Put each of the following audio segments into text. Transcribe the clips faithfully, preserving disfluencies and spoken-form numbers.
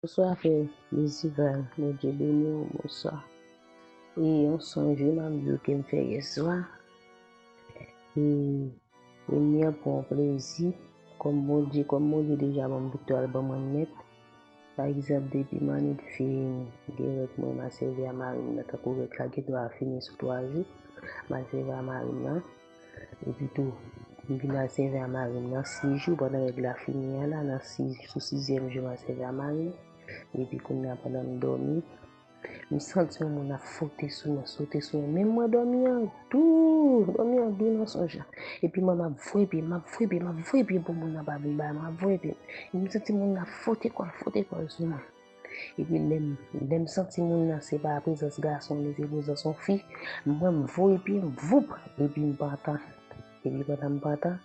Bonswa frè Lesival, Bondye beni w, bonswa. E yon sonje m ap di w ke m fè yèswa. E premye an pran plezi, kòm Bondye, kòm Bondye deja ban m viktwa, l ban mwen nèt. Pa egzanp, depi m annik fin gen règ mwen, m a sèvi a mari m nan, tankou règ la gen dwa fini sou twa jou, m a sèvi a mari m nan. Epi tou, m vin al sèvi a mari m nan sis jou, pandan règ la fini an la, nan sis, sou sizyèm jou, m al sèvi a mari m. Epi kounye a, pandan m dòmi, m santi yon moun ap fote sou mwen, sote sou mwen. Men mwen dòmi an dou, dòmi an dou nan sonj la. Epi mwen, m ap voye pye, m ap voye pye, m ap voye pye pou moun nan pa vin ba mwen, m ap voye pye. Epi m santi moun nan ap fote kò l, fote kò l sou mwen. Epi lè m, lè m santi moun nan, se pa prezans gason li, se prezans yon fi, mwen m voye pye m, voup, epi m pantan. Epi pandan m pantan,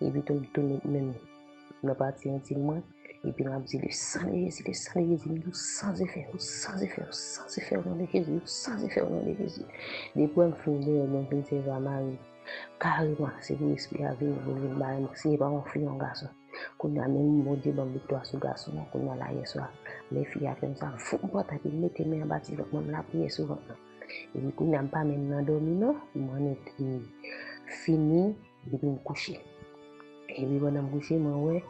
epi tou m tounen men m nan pati entim mwen, epi m ap di, le sang de Jésus, le sang de Jésus, m di w san zefè, w san zefè, w san zefè, o non de Jezi, w san zefè, o non de Jezi. Depi m fin gen, m fin sèvi a mari m. Kareman, se pou espri a vini, pou vin bay mwen, si se pa yon fi, yon gason. Kounye a, menm Bondye ban m viktwa sou gason an, kounye a la, yèswa, lè fi a fè m sa, voup, m pantan, epi m mete men anba ti vant mwen, m lapriyè sou vant lan. Epi kounye a, m pa menm nan dòmi non, m annik fini, epi m kouche. Epi pandan m kouche, mwen wè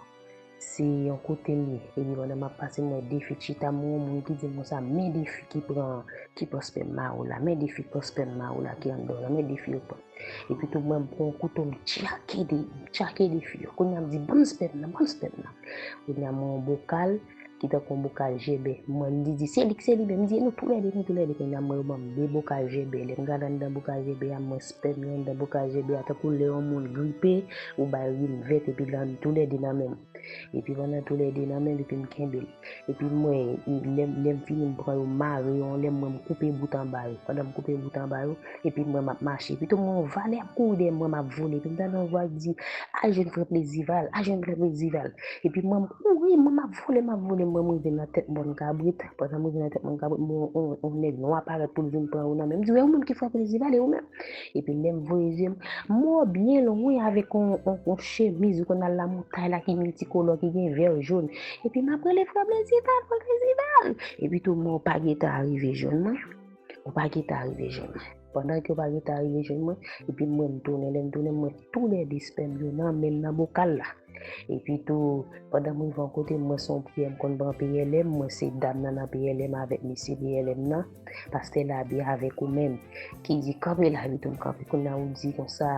se yon kote m ye. Epi pandan m ap pase, m wè de fi chita, m wè yon moun ki di m konsa, men de fi ki pran, ki pran spèm mari w la, men de fi ki pran spèm mari w la ki anndan w lan, men de fi yo pran. Epi tou mwen m pran yon kouto, m tchake de, m tchake de fi yo. Kounye a m di, ban m spèm nan, ban m spèm nan. Kounye a m wè yon bokal ki tankou yon bokal jèbè. Mwen m di, di, se li, se li menm. M di, e nou toulède, nou toulède. Kounye a m wè yo ban m de bokal jèbè. Lè m gade anndan bokal jèbè a, m wè spèm yo anndan bokal jèbè a, tankou lè yon moun gripe, ou bay rim vèt, epi l toulède nan men m. Epi pandan toulède nan men m, epi m kenbe l. Epi mwen, lè, lè m fini, m pran yo, m mare yo, lè m wè m koupe bout anba yo. Pandan m koupe bout anba yo, epi mwen m ap mache. Epi tou m wè yon valè ap kouri dèyè mwen, m ap vole. Epi m tande yon vwa k di, al jwenn frè Plesival, al jwenn frè Plesival. Epi mwen m kouri, mwen m ap vole, m ap vole, mwen m rive nan tèt mòn kabrit. Pandan m rive nan tèt mòn kabrit, m wè yon, yon, yon nèg nwa parèt pou l vin pran yo nan men. M di, wè yon moun ki frè Plesival, e ou menm? Epi lè m voye zye m, m wè w byen lwen avèk yon, yon, yon chemiz, ou konn al lamontay la ki miltikolò, ki gen vè, jòn. Epi m ap rele frè Plesival, frè Plesival. Epi tou m wè w pa gentan arive jwenn mwen. Ou pa gentan arive jwenn mwen. Pandan ke w pa gentan arive jwenn mwen, epi m wè m tounen, lè m tounen, m wè toulède spèm yo nan men l nan bokal la. Epi tou, pandan m rive yon kote, m wè se yon priyè m konn pran P L M, m wè se dam nan nan P L M avèk mesye P L M nan, pastè Labi avèk ou menm, ki di, kanpe la, epi tou m kanpe. Kounye a ou di konsa,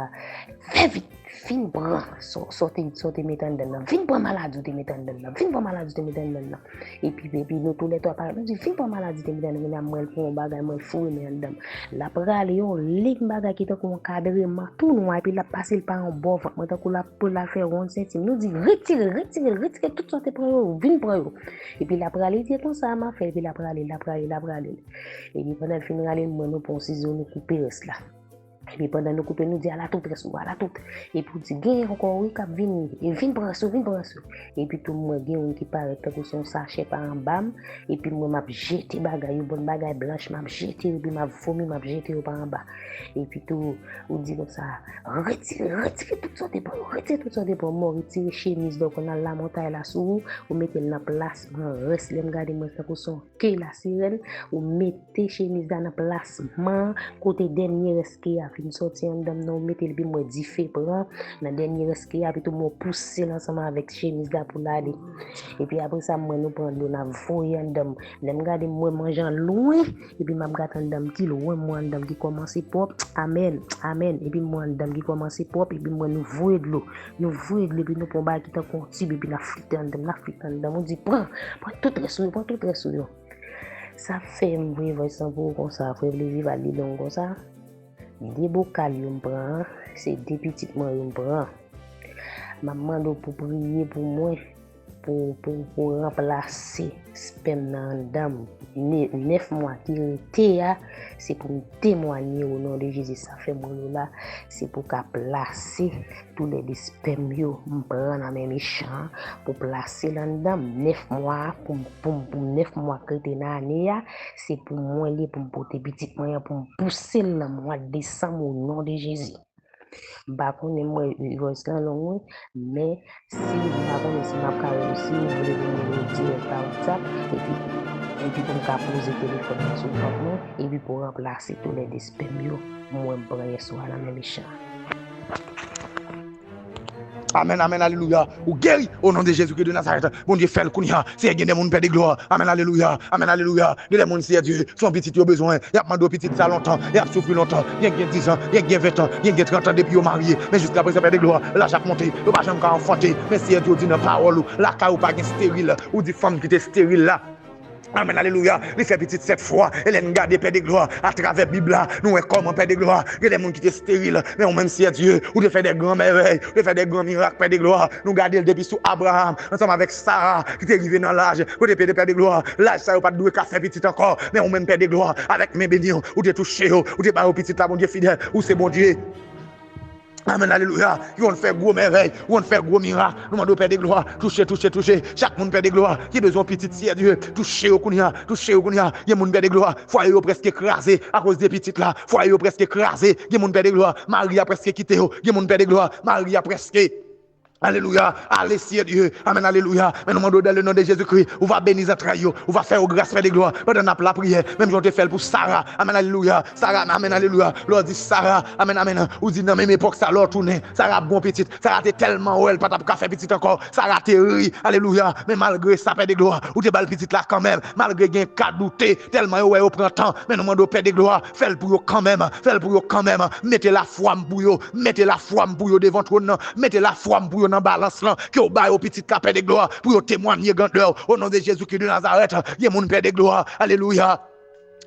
fè vit, vin pran sa w te, sa w te met anndan nan, vin pran maladi w te met anndan nan, vin pran maladi w te met anndan nan. Epi, epi nou toulètwa parèt, nou di, vin pran maladi w te met anndan nan, kounye a m wè l pran yon bagay, m wè l foure men anndan m. L ap rale yon lig bagay ki tankou yon kadreman tou nwa, epi l ap pase l pa yon bò vant mwen, tankou l ap, pou l al fè wonn senti m. Nou di, retire, retire, retire tout sa w te pran yo, vin pran yo. Epi l ap rale, di, e konsa m ap fè, epi l ap rale, l ap rale, l ap rale. Epi pandan l fin rale, m wè nou pran yon sizo, nou koupe rès la. Epi pandan nou koupe, nou di, ala tout rès ou, ala tout. Epi w di, genyen ankò wi k ap vini, e vin pran rès ou, vin pran rès ou. Epi tou m wè gen youn ki parèt tankou se yon sachè pa anba m, epi m wè m ap jete bagay yo, bann bagay blanch, m ap jete yo, epi m ap vomi, m ap jete yo pa anba. Epi tou, ou di konsa, retire, retire tout sa w te pran yo, retire tout sa w te pran yo, m wè w retire chemiz la, ou konn al lamontay la sou ou, ou mete l nan plasman, rès lè m gade m wè tankou se yon ke lasirèn, ou mete chemiz la nan plasman, kote dènye rès ke a fin sòti anndan m nan, ou mete l, epi m wè dife pran nan dènye rès ke a, epi tou m wè w pouse l ansanm avèk chemiz la pou l ale. Epi apre sa, m wè nou pran dlo, n ap voye anndan m. Lè m gade, m wè manje an lwen, epi m ap gade anndan m ki lwen, m wè anndan m ki kòmanse pwòp. Amèn, amèn. Epi m wè anndan m ki kòmanse pwòp, epi m wè nou voye dlo. Nou voye dlo, epi nou pran bagay ki tankou yon tib, epi n ap flite anndan m, n ap flite anndan m. Ou di, pran, pran tout rès ou yo, pran tout rès ou yo. Sa fè m voye vòys lan pou ou konsa, frè Plesival, li long konsa. De bokal yo m pran an, se de pitit mwen yo m pran. M ap mande w pou priye pou mwen, pou, pou, pou ranplase spèm nan anndan m. Ne-, nèf mwa ki rete a, se pou m temwanye o non de Jezi. Sa fè m rele w la, se pou w ka plase toulède spèm yo m pran nan men mechan an, pou plase l anndan m. Nèf mwa a, pou m, pou m, pou m, nèf mwa k rete nan ane a, se pou mwen li ye, pou m pote pitit mwen an, pou m pouse l nan mwa desanm o non de Jezi. M pa konnen, mwen, voice lan long, wi. Men, si m pa konnen si m ap ka reyisi, ou vle vin rele dirèk pa WhatsApp, epi, epi pou m ka poze telefòn nan sou vant mwen, epi pou ranplase tou lè de spèm yo, mwen m pran yèswa nan men mechan. Amèn, amèn, alelouya. Ou geri, o non de Jezikri de Nazarèt. Bondye, fè l kounye a. Seyè, gen de moun pèdi glwa. Amèn, alelouya. Amèn, alelouya. Gen de moun, Seyè Dye, se yon pitit yo bezwen. Y ap mande w pitit sa lontan. Y ap soufri lontan. Gen, gen diz an, gen, gen ven an, gen, gen trant an depi yo marye. Men jiska prezan, pèdi glwa, laj ap monte. Yo pa janm ka anfante. Men Seyè Dye, ou di nan pawòl ou, lakay ou pa gen steril. Ou di fanm ki te steril la. Amèn, alelouya. Li fè pitit sèt fwa. E lè n gade, pèdi glwa, atravè Bib la, nou wè kòman, pèdi glwa, gen de moun ki te steril. Men ou menm, Seyè Dye, ou te fè de gran mèvèy, ou te fè de gran mirak, pèdi glwa. Nou gade l depi sou Abraham, ansanm avèk Sara, ki te rive nan laj, kote pèdi, pèdi glwa, laj sa yo pa t dwe ka fè pitit ankò. Men ou menm, pèdi glwa, avèk men beni w, ou te touche yo, ou te ba yo pitit la, Bondye fidèl, ou se Bondye. Amèn, alelouya. Ki konn fè gwo mèvèy, ou konn fè gwo mirak. Nou mande w, pèdi glwa, touche, touche, touche. Chak moun, pèdi glwa, ki bezwen pitit, Seyè Dye, touche yo kounye a, touche yo kounye a. Gen moun, pèdi glwa, fwaye yo prèske kraze akoz de pitit la. Fwaye yo prèske kraze. Gen moun, pèdi glwa, mari a prèske kite yo. Gen moun, pèdi glwa, mari a prèske, alelouya, ale, Seyè Dye. Amèn, alelouya. Men nou mande w, dans le nom de Jésus-Christ, ou va beni zantray yo, ou va fè yo gras, pèdi glwa, pandan n ap lapriyè, menm jan w te fè l pou Sara. Amèn, alelouya. Sara, amèn, alelouya. Lè w di Sara, amèn, amèn, ou di nan menm epòk sa, lè w tounen, Sara ap gon pitit. Sara te tèlman wè l pa t ap ka fè pitit ankò. Sara te ri, alelouya. Men malgre sa, pèdi glwa, ou te ba l pitit la kanmenm. Malgre gen ka doute, tèlman yo wè yo pran tan. Men nou mande w, pèdi glwa, fè l pou yo kanmenm. Fè l pou yo kanmenm. Mete lafwa m pou yo. Mete lafwa m pou yo devan twòn nan. Mete lafwa m pou yo nan balans lan. Ke w ba yo pitit la, pèdi glwa, pou yo temwanye grandè w. O non de Jezikri de Nazarèt, gen moun, pèdi glwa. Alelouya.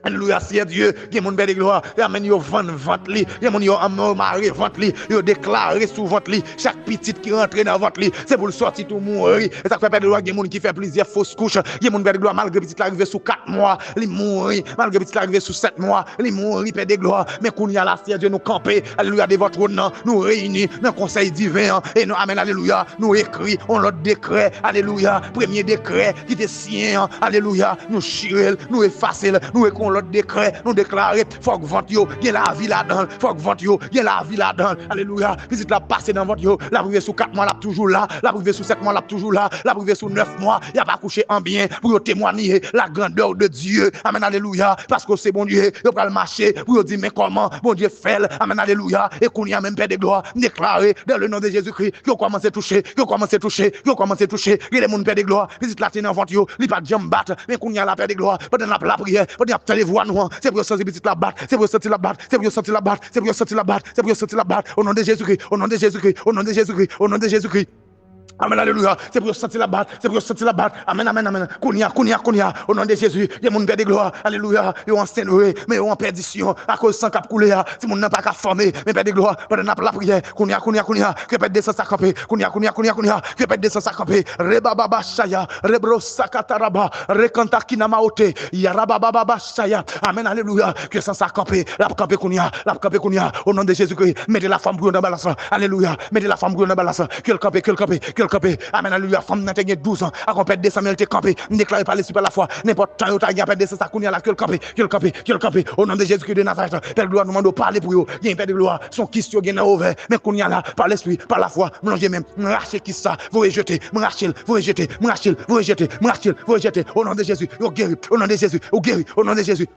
Alelouya, Seyè Dye, gen moun, pèdi glwa. Amèn, yo vann vant li. Gen moun, yo anmò mare vant li. Yo deklare sou vant li. Chak pitit ki rantre nan vant li, se pou l sòti tou mouri. E sa k fè, pèdi glwa, gen moun ki fè plizyè fos kouch. Gen moun, pèdi glwa, malgre pitit la rive sou kat mwa, li mouri. Malgre pitit la rive sou sèt mwa, li mouri, pèdi glwa. Men kounye a la, Seyè Dye, nou kanpe, alelouya, devan twòn nan. Nou reyini nan konsèy diven an. E nou, amèn, alelouya, nou ekri yon lòt dekrè, alelouya. Premye dekrè ki te siyen an, alelouya, nou chire l, nou efase l, nou ekri yon lòt dekrè, nou deklare, fòk vant yo gen lavi ladan l, fòk vant yo gen lavi ladan l, alelouya. Pitit la ap pase nan vant yo, l ap rive sou kat mwa, l ap toujou la, l ap rive sou sèt mwa, l ap toujou la, l ap rive sou nèf mwa, y ap akouche an byen, pou yo temwanye la grandeur de Dieu, amèn, alelouya, paske w se Bondye, yo pral mache, pou yo di, men kòman Bondye fè l, amèn, alelouya, e kounye a menm, pèdi glwa, m deklare, dans le nom de Jésus-Christ, yo kòmanse touche, yo kòmanse touche, yo kòmanse touche. Gen de moun, pèdi glwa, pitit la te nan vant yo, li pa t janm bat. Men kounye a la, pèdi glwa, pandan n ap lapriyè, pandan n ap tande vwa nou an, se pou yo santi pitit la bat, se pou yo santi l ap bat, se pou yo santi l ap bat, se pou yo santi l ap bat, se pou yo santi l ap bat. O non de Jezikri, o non de Jezikri, o non de Jezikri, o non de Jezikri. Amèn, alelouya. Se pou yo santi l ap bat, se pou yo santi l ap bat. Amèn, amèn, amèn. Kounye a, kounye a, kounye a, o non de Jezi, gen moun, pèdi glwa, alelouya, yo ansent vre, men yo an pèdisyon akoz san k ap koule a. Timoun nan pa ka fòme, men pèdi glwa, pandan n ap lapriyè, kounye a, kounye a, kounye a, ke pèdi de san sa kanpe, kounye a, kounye a, kounye a, kounye a, ke pèdi de san sa kanpe. Rebababa chaya, rebro sakataraba, rekanta kinama ote, yarabababa chaya. Amèn, alelouya. Ke san sa kanpe, l ap kanpe kounye a, l ap kanpe kounye a. O non de Jezikri, mete lafwa m pou yo nan balans lan. Alelouya. Mete lafwa m pou yo nan balans lan. Ke l kanpe, ke l kanpe, ke l kanpe. Amèn, alelouya. Fanm nan te gen douz an. Ak yon pèdi de san, men l te kanpe. M deklare pa lespri, pa lafwa. Nenpòt tan yo ta gen pèdi de san sa kounye a la, ke l kanpe, ke l kanpe, ke l kanpe. O non de Jezikri de Nazarèt, pèdi glwa, nou mande w pale pou yo. Gen pèdi glwa, se yon kis yo gen nan ovè. Men kounye a la, pa lespri, pa lafwa, m lonje men m, m rache kis sa, voye jete, m rache l, voye jete, m rache l, voye jete, m rache l, voye jete. O non de Jezi, yo geri. O non de Jezi, ou geri. O non de Jezi.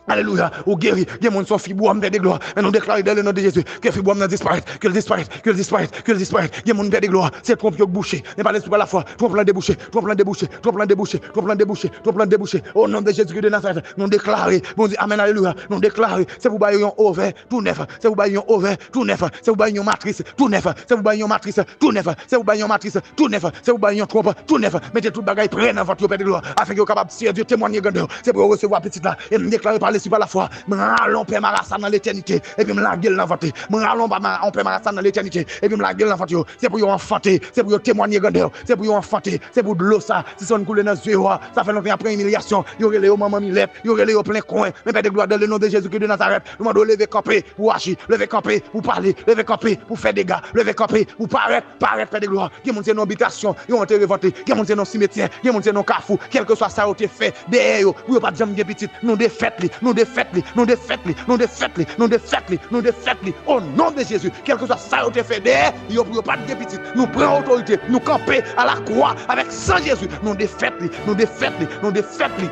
Alelouya, ou geri. Gen moun se yon fibwòm, pèdi glwa. Men nou deklare dans le nom de Jésus, ke fibwòm nan disparèt, ke l disparèt, ke l disparèt, ke l disparèt. Gen moun pèdi glwa, se twonp yo k bouche. Men pa lespri, pa lafwa, twonp lan debouche, twonp lan debouche, twonp lan debouche, twonp lan debouche, twonp lan debouche. O non de Jezikri de Nazarèt, nou deklare, Bondye, amèn, alelouya, nou deklare, se pou ba yo yon ovè tou nèf, se pou ba yo yon ovè tou nèf, se pou ba yo yon matris tou nèf, se pou ba yo yon matris tou nèf, se pou ba yo yon matris tou nèf, se pou ba yo yon twonp tou nèf. Mete tout bagay prè nan vant yo, pèdi glwa, afin ke yo kapab, Seyè Dye, temwanye grandè w. Se pou yo resevwa pitit la. E m deklare pa lespri, pa lafwa, m rale yon pè marasa nan letènite, epi m lage l nan vant li. M rale yon pa ma-, yon pè marasa nan letènite, epi m lage l nan vant yo. Se pou yo anfante, se pou yo temwanye grandè w, se pou yo anfante, se pou dlo sa sispann koule nan zye yo a. Sa fè lontan y ap pran imilyasyon. Yo rele yo manman milèt, yo rele yo plen kwen. Men pèdi glwa, dans le nom de Jésus-Christ de Nazareth, nou mande w leve kanpe pou aji, leve kanpe pou pale, leve kanpe pou fè dega, leve kanpe pou parèt, parèt, pèdi glwa. Gen moun se nan bitasyon yo antere vant li, gen moun se nan simetyè, gen moun se nan kafou, kèlkeswa sa yo te fè dèyè yo, pou yo pa t janm gen pitit, nou defèt li, Nou defèt li, nou defèt li, nou defèt li, nou defèt li, nou defèt li. O non de Jezi, kèlkeswa sa yo te fè dèyè, yo pou yo pa t gen pitit. Nou pran otorite, nou kanpe alakwa avèk san Jezi. Nou defèt li, nou defèt li, nou defèt li.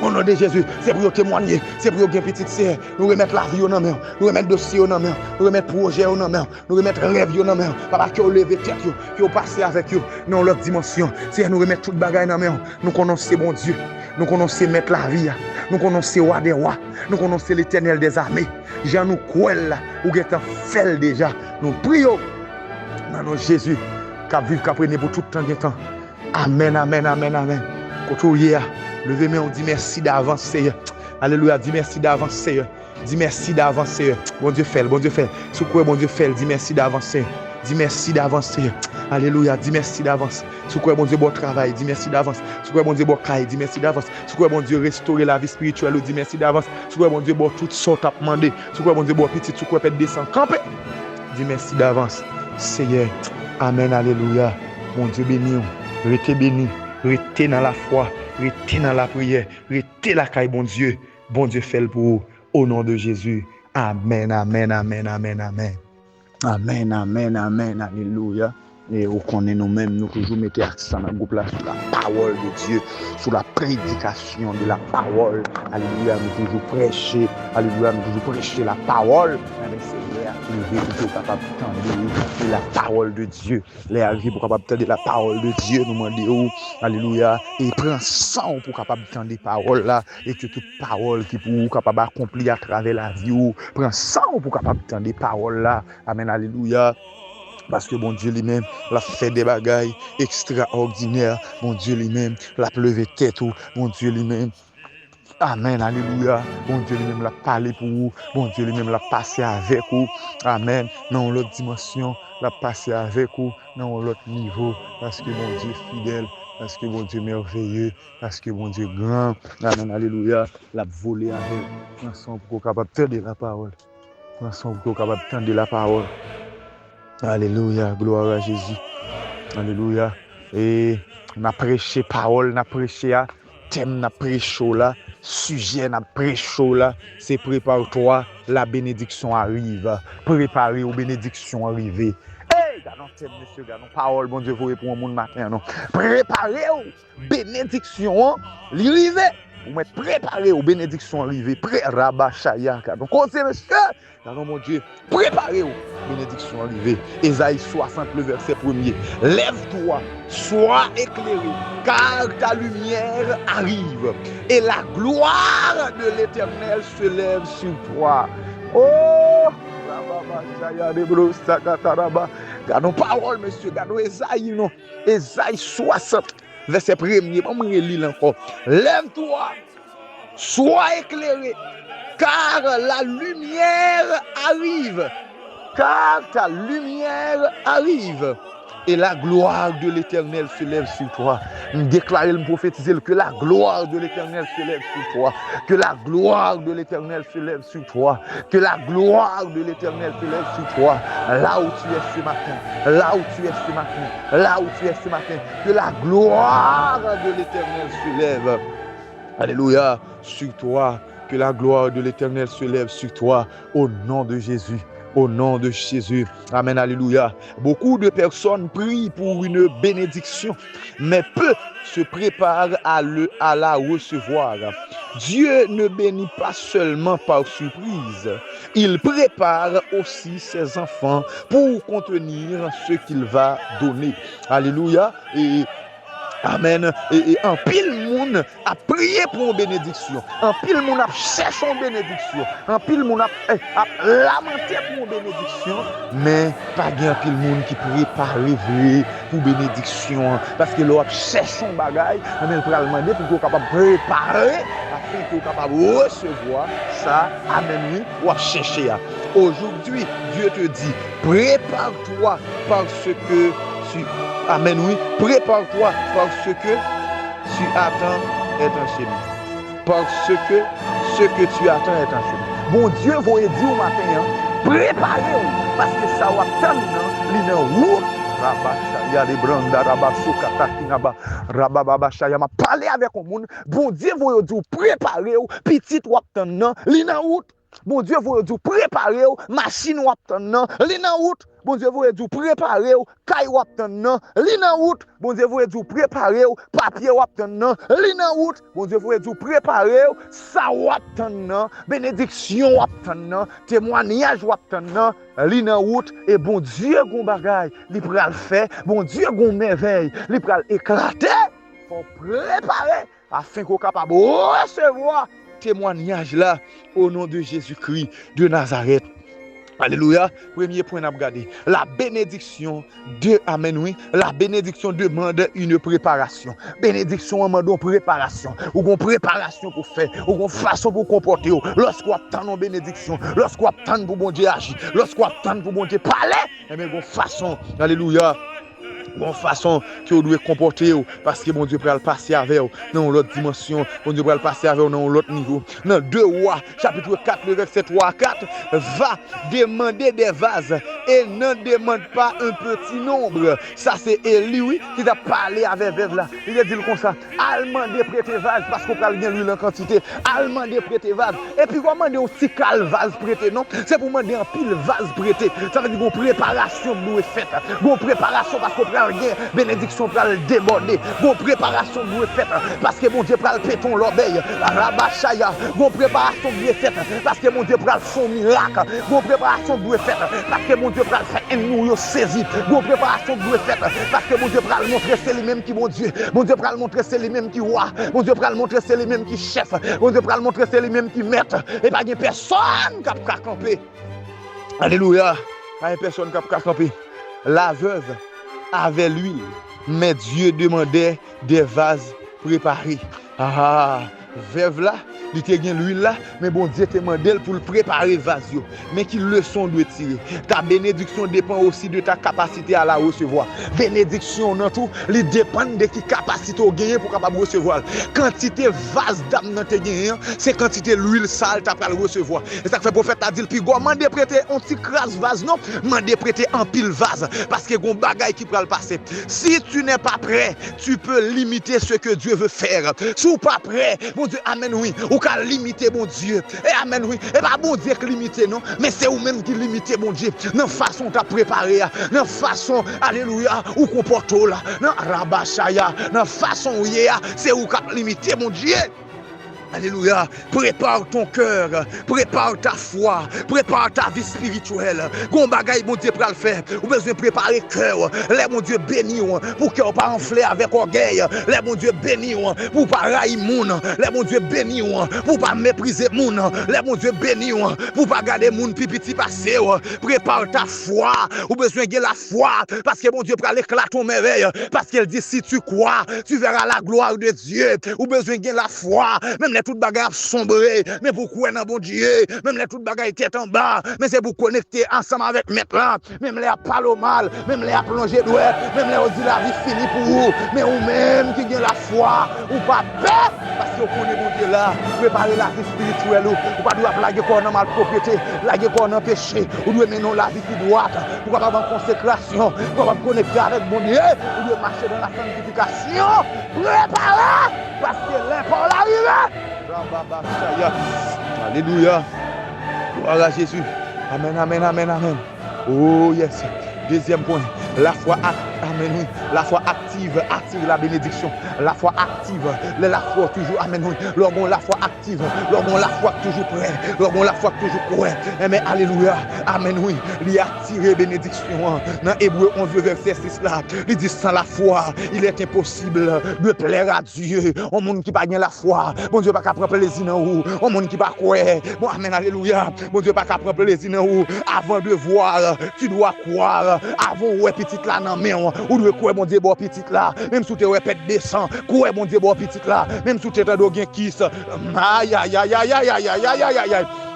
O non de Jezi, se pou yo temwanye, se pou yo gen pitit, Seyè. Nou remèt lavi yo nan men w, nou remèt dosye yo nan men w, nou remèt pwojè yo nan men w, nou remèt rèv yo nan men w. Papa, ke w leve tèt yo, ke w pase avèk yo nan yon lòt dimansyon. Seyè, nou remèt tout bagay nan men w. Nou konnen w se Bondye, nou konnen w se Mèt lavi a, nou konnen w se Wa dè wa, nou konnen w se Letènèl dèzame. Jan nou kwè l la, ou gentan fè l deja. Nou priye w nan non Jezi, k ap viv, k ap rene pou tout tan gen tan. Amèn, amèn, amèn, amèn. Kote w ye a, leve men w, di mèsi davans, Seyè. Alelouya, di mèsi davans, Seyè. Di mèsi davans, Seyè. Bondye fè l, Bondye fè l. Si w kwè Bondye fè l, di mèsi davans, Seyè. Di mèsi davans, Seyè. Alelouya, di mèsi davans. Si w kwè Bondye ba w travay, di mèsi davans. Si w kwè Bondye ba w kay, di mèsi davans. Si w kwè Bondye restore lavi espirityèl ou, di mèsi davans. Si w kwè Bondye ba w tout sa w t ap mande, si w kwè Bondye ba w pitit, si w kwè pèt de san, kanpe. Di mèsi davans, Seyè. Amèn, alelouya. Bondye beni w. Rete beni. Rete nan lafwa. Rete nan lapriyè. Rete lakay Bondye. Bondye fè l pou ou. O non de Jezi. Amèn, amèn, amèn, amèn, amèn. Amèn, amèn, amèn, alelouya. E ou konnen nou menm, nou toujou mete aksan nan gwoup la sou la pawòl de Dye, sou la prédication de la parole. Alelouya, nou toujou preche. Alelouya, nou toujou preche la pawòl. Amèn, Senyè a rive pou ke w kapab tande la pawòl de Dye. Lè a rive pou w kapab tande la pawòl de Dye, nou mande w, alelouya, e pran san w pou w kapab tande pawòl la, e ke tout pawòl ki pou ou kapab akonpli atravè lavi w. Pran san w pou w kapab tande pawòl la. Amèn, alelouya. Paske Bondye li menm, l ap fè de bagay ekstraòdinè. Bondye li menm, l ap leve tèt ou. Bondye li menm, amèn, alelouya. Bondye li menm, l ap pale pou ou. Bondye li menm, l ap pase avèk ou. Amèn. Nan yon lòt dimansyon, l ap pase avèk ou nan yon lòt nivo. Paske Bondye fidèl. Paske Bondye mèveye. Paske Bondye gran. Amèn, alelouya. L ap vole avèk. Pran san w pou w kapab tande la pawòl. Pran san w pou w kapab tande la pawòl. Alelouya, glwa a Jezi. Alelouya. E n ap preche pawòl, n ap preche a, tèm n ap preche w la, sijè n ap preche w la, se prépare-toi, la bénédiction arrive. Prepare w, benediksyon an rive. Ey, gad yon tèm, mesye, gad yon pawòl Bondye voye pou yon moun maten an, non. Prepare w, benediksyon an, li rive. Ou mèt prepare w, benediksyon an rive. Pre rabachaya, gad yon koze, mesye. Gad yon Bondye, prepare w, benediksyon an rive. Ezayi swasant, le vèsè premye. Lève-toi, sois éclairé, car ta lumière arrive, et la gloire de l'Éternel se lève sur toi. Oh, rababachaya de bro sakataraba. Gad yon pawòl, mesye, gad yon Ezayi, non. Ezayi swasant, vèsè premye, ban m reli l ankò. Lève-toi, sois éclairé, car la lumière arrive, car ta lumière arrive, et la gloire de l'Éternel se lève sur toi. M deklare l, m pwofetize l, que la gloire de l'Éternel se lève sur toi, que la gloire de l'Éternel se lève sur toi. Que la gloire de l'Éternel se lève sur toi. Là où tu es ce matin, là où tu es ce matin, là où tu es ce matin, que la gloire de l'Éternel se lève. Alléluia, sur toi. Que la gloire de l'Éternel se lève sur toi. Au nom de Jésus. Au nom de Jésus. Amen. Alléluia. Beaucoup de personnes prient pour une bénédiction, mais peu se préparent à, le, à la recevoir. Dieu ne bénit pas seulement par surprise, il prépare aussi ses enfants pour contenir ce qu'il va donner. Alléluia. Et amen. E, e anpil moun ap priye pou yon benediksyon. Anpil moun ap chèche yon benediksyon. Anpil moun ap, eh, ap lamante pou yon benediksyon. Men pa gen anpil moun ki prepare vre pou benediksyon an. Paske lè w ap chèche yon bagay, anben l pral mande pou ke w kapab prepare, afin ke w kapab resevwa sa, amen, wi, w ap chèche a. Aujourd'hui, Dieu te dit, prépare-toi parce que tu, amen, wi, prépare-toi parce que tu attends est en chemin. Parce que ce que tu attends est en chemin. Bondye voye di w maten an, prepare w, paske sa w ap tann nan, li nan wout. Rabashaya de branda rabasukatakinaba rabababashaya. M ap pale avèk yon moun. Bondye voye w di w prepare w. Pitit w ap tann nan, li nan wout. Bondye voye w di w prepare w. Machin w ap tann nan, li nan wout. Bondye voye di w prepare w. Kay w ap tann nan, li nan wout. Bondye voye di w prepare w. Papye w ap tann nan, li nan wout. Bondye voye di w prepare w. Sa w ap tann nan, benediksyon w ap tann nan, temwanyaj w ap tann nan, li nan wout. E Bondye gon bagay li pral fè. Bondye gon mèvèy li pral eklate. Fò w prepare afen ke w kapab resevwa temwanyaj la, o non de Jezikri de Nazarèt. Alelouya. Premye pwen n ap gade, la bénédiction de, amèn, wi, la bénédiction demande une préparation. Benediksyon an mande yon preparasyon. Ou gon preparasyon pou fè. Ou gon fason pou konpòte w. Lòske w ap tann yon benediksyon, lòske w ap tann pou Bondye aji, lòske w ap tann pou Bondye pale, enben, gon fason, alelouya, gon fason ke w dwe konpòte w, paske Bondye pral pase avè w nan yon lòt dimansyon. Bondye pral pase avè w nan yon lòt nivo. Nan de Wa, chapit kat, le vèsè twa a kat, va demander des vases et n'en demande pas un petit nombre. Sa se Eli, wi, ki t ap pale avè vèv la. Li te di l konsa, al mande prete vaz, paske w pral gen lwil an kantite. Al mande prete vaz. Epi w mande yon ti kal vaz prete, non. Se pou mande anpil vaz prete. Sa vle di gon preparasyon k dwe fèt. Gon preparasyon paske w pral gen benediksyon pral debòde. Gon preparasyon k dwe fèt paske Bondye pral pete yon lòbèy. Rabachaya. Gon preparasyon k dwe fèt paske Bondye pral fè yon mirak. Gon preparasyon k dwe fèt paske Bondye pral fè ènmi w yo sezi. Gon preparasyon k dwe fèt paske Bondye pral montre se li menm ki Bondye. Bondye pral montre se li menm ki wa. Bondye pral montre se li menm ki chèf. Bondye pral montre se li menm ki mèt. E pa gen pèsonn k ap ka kanpe. Alelouya. Pa gen pèsonn k ap ka kanpe. La veuve avait l'huile, mais Dieu demandait des vases préparés. Ah, vèv la, li te gen lwil la, men Bondye te mande l pou l prepare vaz yo. Men ki leson w dwe tire? Ta bénédiction dépend aussi de ta capacité à la recevoir. Benediksyon w nan tou, li depann de ki kapasite w genyen pou w kapab resevwa l. Kantite vaz dam nan te genyen an, se kantite lwil sa l ta pral resevwa. E sa k fè pwofèt la di l, piga w mande prete yon ti kras vaz non, mande prete anpil vaz, paske gon bagay ki pral pase. Si tu n'es pas prêt, tu peux limiter ce que Dieu veut faire. Si w pa prè, Bondye, amèn, wi, ou ka limite Bondye. E amèn, wi. E pa Bondye k limite, non. Men se ou menm ki limite Bondye. Nan fason w t ap prepare a. Nan fason, alelouya, ou konpòte w la. Nan rabachaya. Nan fason w ye a. Se ou k ap limite Bondye. Alelouya. Prépare ton cœur. Prépare ta foi. Prépare ta vie spirituelle. Gon bagay Bondye pral fè. Ou bezwen prepare kè w. Lè Bondye beni w, pou kè w pa anfle avèk ògèy. Lè Bondye beni w, pou w pa rayi moun. Lè Bondye beni w, pou w pa meprize moun. Lè Bondye beni w, pou w pa gade moun pi piti pase w. Prépare ta foi. Ou bezwen gen lafwa. Paske Bondye pral eklate yon mèvèy. Paske l di, si tu crois, tu verras la gloire de Dieu. Ou bezwen gen lafwa. Menm lè tout bagay ap sonbre, men pou w kwè nan Bondye. Menm lè tout bagay tèt anba, men se pou w konekte ansanm avèk Mèt la. Menm lè y ap pale w mal, menm lè y ap lonje dwèt, menm lè yo di lavi fini pou ou, men ou menm ki gen lafwa, ou pa pè, paske w konnen Bondye la. Prepare lavi espirityèl ou. Ou pa dwe ap lage kò w nan malpwòpte, lage kò w nan peche. Ou dwe mennen yon lavi ki dwat, pou w kapab an konsekrasyon, pou w kapab konekte avèk Bondye. Ou dwe mache nan la sanctification. Prepare, paske lè pa w la rive. Rababachaya. Alelouya. Glwa a Jezi. Amèn, amèn, amèn, amèn. Oh yes. Dezyèm pwen. Lafwa ak-, amèn, wi. Lafwa aktiv atire la benediksyon. Lafwa aktiv. Lè lafwa w toujou, amèn, wi. Lè w gen lafwa aktiv. Lè w gen lafwa k toujou prè. Lè w gen lafwa k toujou kwè. Enben, alelouya. Amèn, wi. Li atire benediksyon an. Nan Ebre onz, vèsè sis la, li di, sans la foi, il est impossible de plaire à Dieu. Yon moun ki pa gen lafwa, Bondye pa ka pran plezi nan ou. Yon moun ki pa kwè, bon, amèn, alelouya, Bondye pa ka pran plezi nan ou. Avant de voir, tu dois croire. Avan w wè pitit la nan men w, ou dwe kwè Bondye ba w pitit la. Menm si w te wè pèt de san, kwè Bondye ba w pitit la. Menm si w te tande w gen kis, ayayayayay.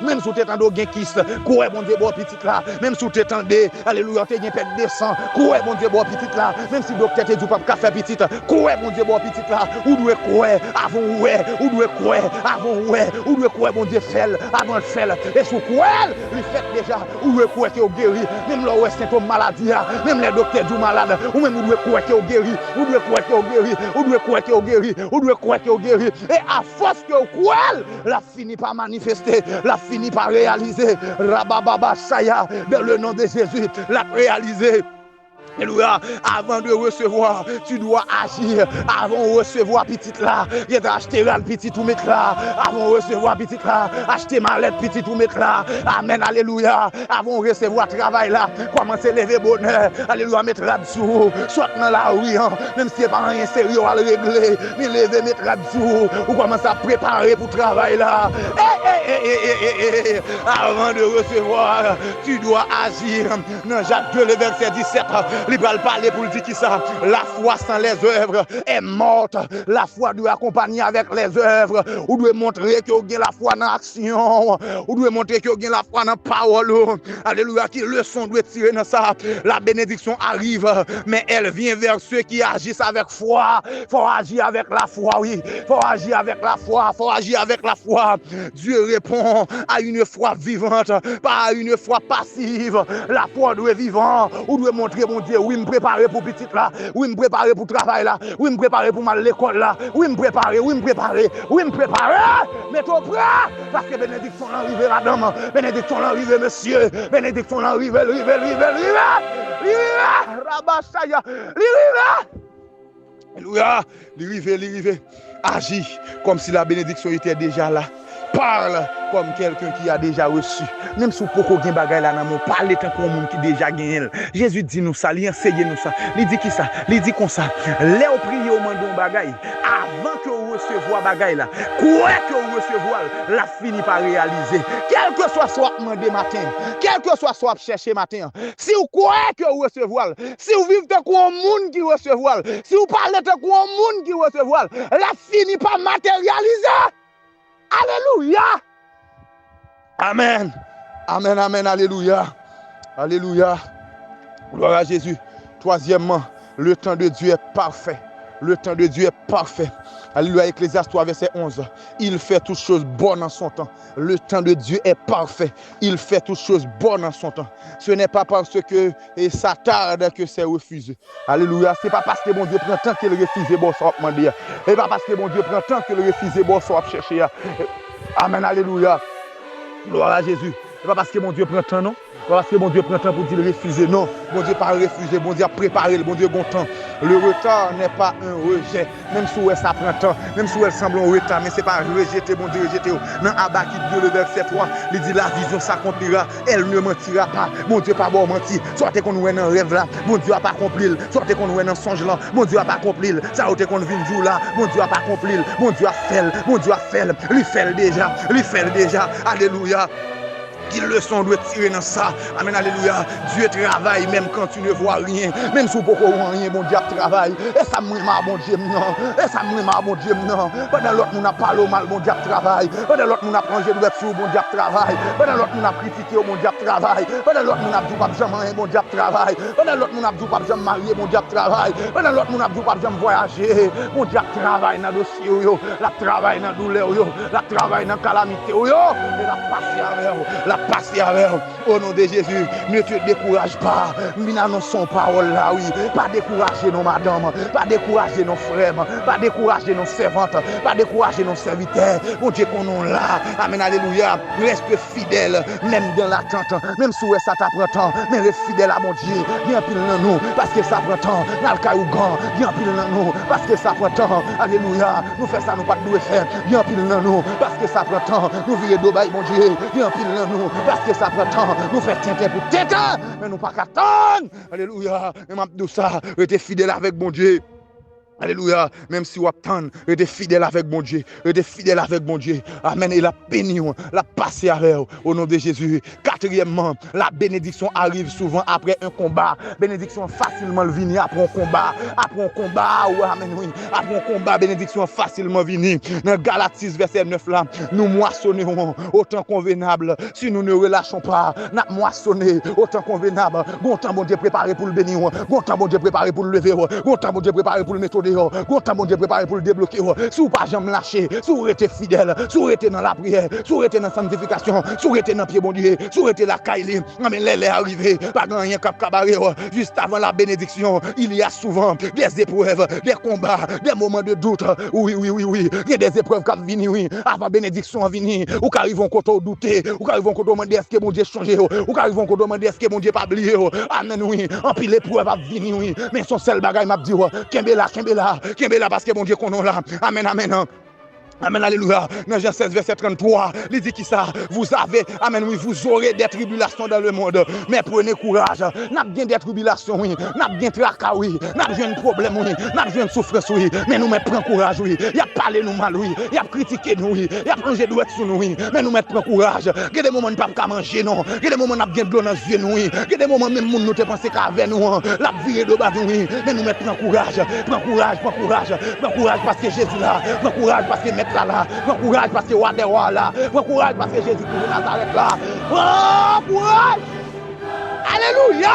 Menm si w te tande w gen kis, kwè Bondye ba w pitit la. Menm si w te tande, alelouya, w te gen pèt de san, kwè Bondye ba w pitit la. Menm si doktè te di w p ap ka fè pitit, kwè Bondye ba w pitit la. Ou dwe kwè avan w wè. Ou dwe kwè avan w wè. Ou dwe kwè Bondye fè l avan l fè l. E si w kwè l, li fèt deja. Ou dwe kwè ke w geri. Menm lè w wè sentòm maladi a, menm lè doktè di w malad, ou menm ou dwe kwè ke w geri. Ou dwe kwè ke w geri. Ou dwe kwè ke w geri. Ou dwe kwè ke w geri. E afòs ke w kwè l, l ap fini pa manifeste, l ap fini pa reyalize. Rabababa Shaya, dans le nom de Jésus, l ap reyalize. Alelouya. Avant de recevoir, tu dois agir. Avan w resevwa pitit la, gentan achte rad pitit ou met la. Avan w resevwa pitit la, achte malèt pitit ou met la. Amèn, alelouya. Avan w resevwa travay la, kòmanse leve bonè. Alelouya, met rad sou ou. Sot nan lari an, menm si se pa anyen serye w al regle, men leve met rad sou ou. Ou kòmanse ap prepare pou travay la. Ey, ey, ey, ey, ey, ey, ey. Avant de recevoir, tu dois agir. Nan Jak de, le vèsè disèt, li pral pale pou l di kisa? La foi sans les œuvres est morte. Lafwa dwe akonpanye avèk lèzèv. Ou dwe montre ke w gen lafwa nan aksyon w. Ou dwe montre ke w gen lafwa nan pawòl ou. Alelouya, ki leson w dwe tire nan sa? La bénédiction arrive, mais elle vient vers ceux qui agissent avec foi. Fò w aji avèk lafwa, wi. Fò w aji avèk lafwa. Fò w aji avèk lafwa. Dieu répond à une foi vivante, pas à une foi passive. Lafwa w dwe vivan. Ou dwe montre Bondye, wi, m prepare pou pitit la. Wi, m prepare pou travay la. Wi, m prepare pou m al lekòl la. Wi, m prepare, wi, m prepare. Wi, m prepare. Mete w prè. Paske benediksyon lan rive, madanm. Benediksyon lan rive, mesye. Benediksyon lan rive, l rive, l rive, l rive. Li rive. Rabashaya. Li rive. Alelouya. Li rive, li rive. Aji comme si la bénédiction était déjà là. Parle comme quelqu'un qui a déjà reçu. Menm si w poko gen bagay la nan men w, pale tankou yon moun ki deja genyen l. Jezi di nou sa, li anseye nou sa. Li di kisa? Li di konsa, lè w priye, w mande yon bagay, avan ke w resevwa bagay la, kwè ke w resevwa l, l ap fini pa reyalize. Kèlkeswa sa w ap mande maten, kèlkeswa sa w ap chèche maten an, si w kwè ke w resevwa l, si w viv tankou yon moun ki resevwa l, si w pale tankou yon moun ki resevwa l, l ap fini pa materyalize. Alelouya! Amèn. Amèn, amèn, alelouya. Alelouya. Gloire à Jésus. Troisièmement, le temps de Dieu est parfait. Le temps de Dieu est parfait. Alelouya. Ecclésiaste trois, verset onze. Il fait toutes choses bonnes en son temps. Le temps de Dieu est parfait. Il fait toutes choses bonnes en son temps. Ce n'est pas parce que, et ça tarde que c'est refusé. Alelouya. Se pa paske Bondye pran tan ke l refize ba w sa w ap mande a. E pa paske Bondye pran tan ke l refize ba w sa w ap chèche a. Amèn, alelouya. Glwa a Jezi. E pa paske Bondye pran tan, non. E pa paske Bondye pran tan pou di l refize, non. Bondye pa refize, Bondye ap prepare l, Bondye gon tan. Le retard n'est pas un rejet. Menm si w wè sa pran tan, menm si w wè l sanble yon reta, men se pa rejete Bondye rejete w. Nan Abakik de, le vèsè twa, li di, la vision s'accomplira, elle ne mentira pas. Bondye pa ba w manti. Sa w te konn wè nan rèv la, Bondye ap akonpli l. Sa w te konn wè nan sonj lan, Bondye ap akonpli l. Sa yo te konn vin di w la, Bondye ap akonpli l. Bondye ap fè l. Bondye ap fè l. Li fè l deja. Li fè l deja. Alelouya. Ki leson w dwe tire nan sa? Amèn, alelouya. Dieu travaille même quand tu ne vois rien. Menm si w poko wè anyen, Bondye ap travay. E sa m renmen a Bondye m nan. E sa m renmen a Bondye m nan. Pandan lòt moun ap pale w mal, Bondye ap travay. Pandan lòt moun ap ranje dwèt sou ou, Bondye ap travay. Pandan lòt moun ap kritike w, Bondye ap travay. Pandan lòt moun ap di w p ap janm anyen, Bondye ap travay. Pandan lòt moun ap di w p ap janm marye, Bondye ap travay. Pandan lòt moun ap di w p ap janm vwayaje, Bondye ap travay nan dosye w yo. L ap travay nan doulè w yo. L ap travay nan kalamite w yo. E l ap pase avè w. L ap pase avè w. Au nom de Jésus, ne te décourage pas. M vin anonse yon pawòl la, wi. Pa dekouraje non, madanm. Pa dekouraje non, frè m. Pa dekouraje non, sèvant. Pa dekouraje non, sèvitè. Bondye konnen w la. Amèn, alelouya. Reste fidèle, même dans l'attente. Menm si w wè sa ta pran tan, men res fidèl a Bondye. Gen anpil nan nou, paske sa pran tan, n al kay ougan. Gen anpil nan nou, paske sa pran tan. Alelouya. Nou fè sa nou pa t dwe fè. Gen anpil nan nou, paske sa pran tan, nou vire do bay Bondye. Gen anpil nan nou, paske sa pran tan, nou fè tenten pou tenten, men nou pa ka tann. Alelouya. Men m ap di w sa, rete fidèl avèk Bondye. Alelouya. Menm si w ap tann, rete fidèl avèk Bondye. Rete fidèl avèk Bondye. Amèn. E l ap beni w. L ap pase avè w. O non de Jezi. Katriyèmman, la bénédiction arrive souvent après un combat. Benediksyon an fasilman l vini apre yon konba. Apre yon konba, wi, amèn, wi. Apre yon konba, benediksyon an fasilman vini. Nan Galat sis, vèsè nèf la, nou mwasonnen otan konvenab. Si nou ne relachon pa, n ap mwasonnen otan konvenab. Gon tan Bondye prepare pou l beni w. Gon tan Bondye prepare pou l leve w. Gon tan Bondye prepare pou l mete w deyò. Gon tan Bondye prepare pou l debloke w. Si w pa janm lache, si w rete fidèl, si w rete nan lapriyè, si w rete nan sanntifikasyon, si w rete nan pye Bondye, si w rete lakay li, anben, lè lè a rive, pa gen anyen k ap ka bare w. Juste avant la bénédiction, il y a souvent des épreuves, des combats, des moments de doute. Wi, wi, wi, wi. Gen des épreuves k ap vini, wi. Avan benediksyon an vini, ou ka rive yon kote w doute, ou ka rive yon kote w mande èske Bondye chonje w, ou ka rive yon kote w mande èske Bondye pa bliye w. Amèn, wi. Anpil eprèv ap vini, wi. Men se yon sèl bagay m ap di w, kenbe la, kenbe la, kenbe la, paske Bondye konnen w la. Amèn, amèn. Amèn, alelouya. Nan Jan sèz, vèsè tranntwa, li di kisa? Vous avez, amèn, wi, vous aurez des tribulations dans le monde. Men prenez courage. N ap gen de tribilasyon, wi. N ap gen traka, wi. N ap jwenn pwoblèm, wi. N ap jwenn soufrans, wi. Men nou mèt pran kouraj, wi. Y ap pale nou mal, wi. Y ap kritike nou, wi. Y ap lonje dwèt sou nou, wi. Men nou mèt pran kouraj. Gen de moman n p ap ka manje, non. Gen de moman n ap gen dlo nan zye nou, wi. Gen de moman menm moun nou te panse k avè nou an, l ap vire do ba nou, wi. Men nou mèt pran kouraj. Pran kouraj, pran kouraj. Pran kouraj paske Jezi la. Pran kouraj paske Mèt la la. Pran kouraj paske Wa dè wa la. Pran kouraj paske Jezi Kris de Nazarèt la. Pran kouraj! Alelouya!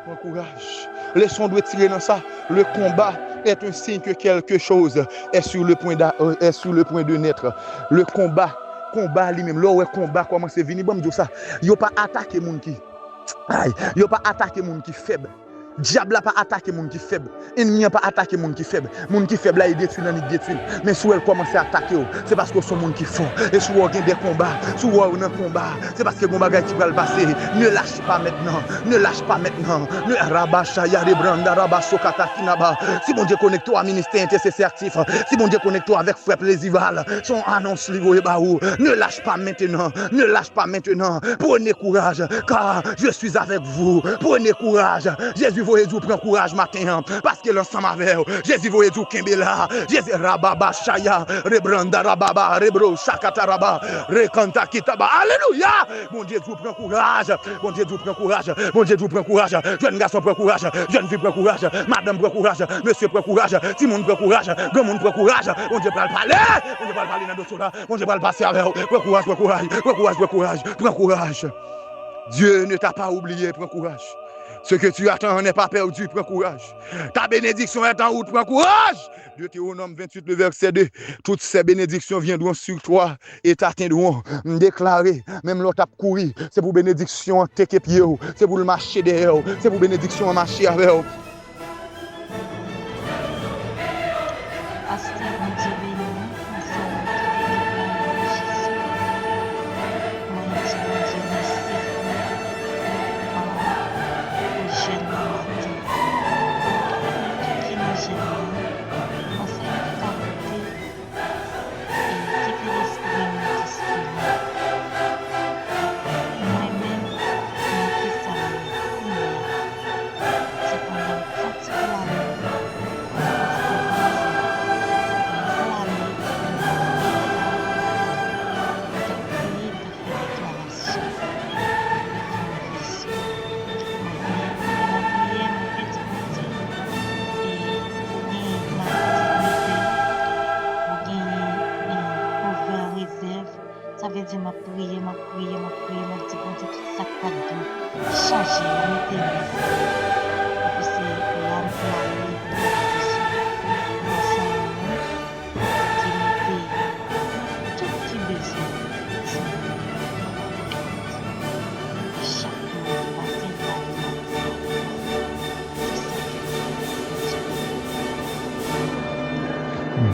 Pran kouraj. Leson dwe tire nan sa. Le combat est un signe que quelque chose est sur le point d'a- euh, est sur le point de naître. Le combat, konba li menm. Lè w wè konba kòmanse vini, ban m di w sa. Yo pa atake moun ki Ay, yo pa atake moun ki fèb. Dyab la pa atake moun ki fèb. Ènmi an pa atake moun ki fèb. Moun ki fèb la, li detwi l annik detwi l. Men si w wè l kòmanse atake w, se paske w se yon moun ki fò. E si w wè w gen de konba, si w wè w nan konba, se paske gon bagay ki pral pase. Ne lâche pas maintenant. Ne lâche pas maintenant. Ne rabachaya rebranda rabasokata kinaba. Si Bondye konekte w a ministè entèsesè aktif, si Bondye konekte w avèk frè Plezivale, se yon anons li voye ba ou. Ne lâche pas maintenant. Ne lâche pas maintenant. Prenez courage, car je suis avec vous. Prenez courage. Jezi voye di w pran kouraj maten an, paske l ansanm avè w. Jezi voye di w kenbe la. Jezi rababa chaya, rebranda rababa, rebro chakata raba, rekanta kitaba. Alelouya! Bondye di w pran kouraj. Bondye di w pran kouraj. Bondye di w pran kouraj. Jèn gason pran kouraj. Jèn fi pran kouraj. Madanm pran kouraj. Mesye pran kouraj. Timoun pran kouraj. Granmoun pran kouraj. Bondye pral pale. Bondye pral pale nan dosye w la. Bondye pral pase avè w. Pran kouraj, pran kouraj, pran kouraj, pran kouraj, pran kouraj. Dieu ne t'a pas oublié, pran kouraj. Ce que tu attends n'est pas perdu, pran kouraj. Ta bénédiction est en route, pran kouraj. Deutéronome vingt-huit, le verset deux. Toutes ces bénédictions viendront sur toi et t'atteindront. M deklare, menm lè w t ap kouri, se pou benediksyon an teke pye w, se pou l mache dèyè w, se pou benediksyon an mache avè w. Pastè, Bondye beni w. Ansanm ak tout ekip la, nan non Jezi. Mwen di Bondye mèsi pou, ah, pou jèn nan maten. Pou tout ki nan jèn nan, ansanm ak tout kalite, e kite lespri nou dispone. Mwen menm, nan kisa m ye kounye a? Se pandan m fatige lale, m pastè Bondye, m ap lale, m ap lale, m t ap priye, m t ap fè deklarasyon, m t ap fè yon vizyon. Mwen menm, pandan priyè, mwen te di Bondye, e ou genyen maladi, ou genyen, e, ouvè rezèv, sa vle di m ap priye, m ap priye, m ap priye, m ap di Bondye tout sa k pa t dwe chanje, remete nèt. Epi se la m prale pou m mete sou, pou m pase nan men ki mete tout ki bezwen sou mwen. Chak moun ki pase, m prale nan men sa.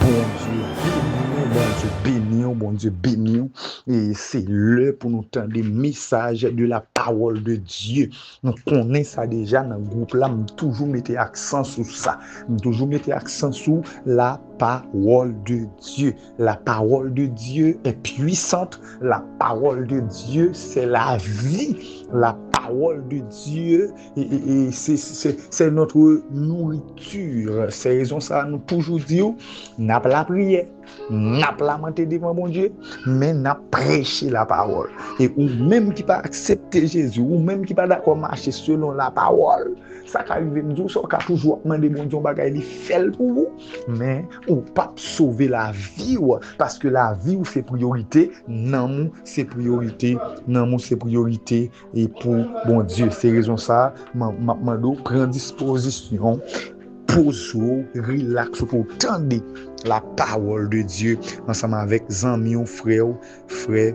Bondye beni w, Bondye beni w, Bondye beni w. E se lè pou nou tande mesaj de la parole de Dieu. Nou konnen sa deja nan gwoup la, m toujou mete aksan sou sa. M toujou mete aksan sou la parole de Dieu. La parole de Dieu est puissante. La parole de Dieu, c'est la vie. La parole de Dieu, et, et, et c'est, c'est, c'est notre nourriture. Se rezon sa, nou toujou di w, n ap lapriyè, n ap lamante devan Bondye, men n ap preche lapawòl. E ou menm ki pa aksepte Jezi, ou menm ki pa dakò mache selon lapawòl, sa ka rive m di w sa, w ka toujou ap mande Bondye yon bagay, li fè l pou ou, men ou p ap sove lavi w, paske lavi w se priyorite, nanm ou se priyorite, nanm ou se priyorite, e pou Bondye. Se rezon sa, m ap mande w pran dispozisyon, poze w, rilaks w pou w tande la parole de Dieu ansanm avèk zanmi w, frè w, frè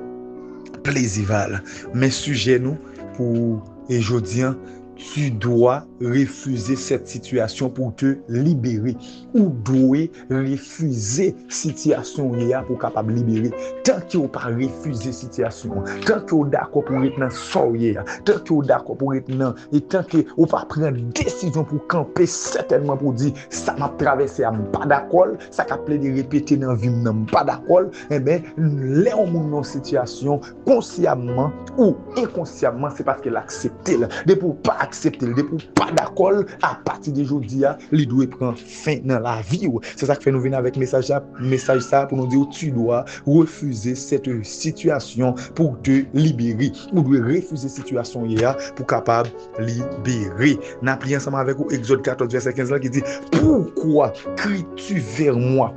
Plezival. Men sijè nou pou e jodi an, tu dois refuser cette situation pour te libérer. Ou dwe refize sitiyasyon w ye a pou w kapab libere. Tanke w pa refize sitiyasyon an, tanke w dakò pou w ret nan sa w ye a, tanke w dakò pou w ret nan, e tanke w pa pran desizyon pou w kanpe sètènman pou w di, sa m ap travèse a, m pa dakò l, sa k ap plede repete nan vi m nan, m pa dakò l, enben, lè yon moun nan yon sitiyasyon, konsyamman ou enkonsyamman, se paske l aksepte l. Depi w pa aksepte l, depi w pa dakò l, apati de jodi a, li dwe pran fen nan lavi w. Se sa k fè nou vin avèk mesaj la, mesaj sa pou nou di w, tu dois refuser cette situation pour te libérer. Ou dwe refize sitiyasyon w ye a pou kapab libere. N ap li ansanm avèk ou Egzòd katòz, vèsè kenz la ki di, pourquoi cries-tu vers moi?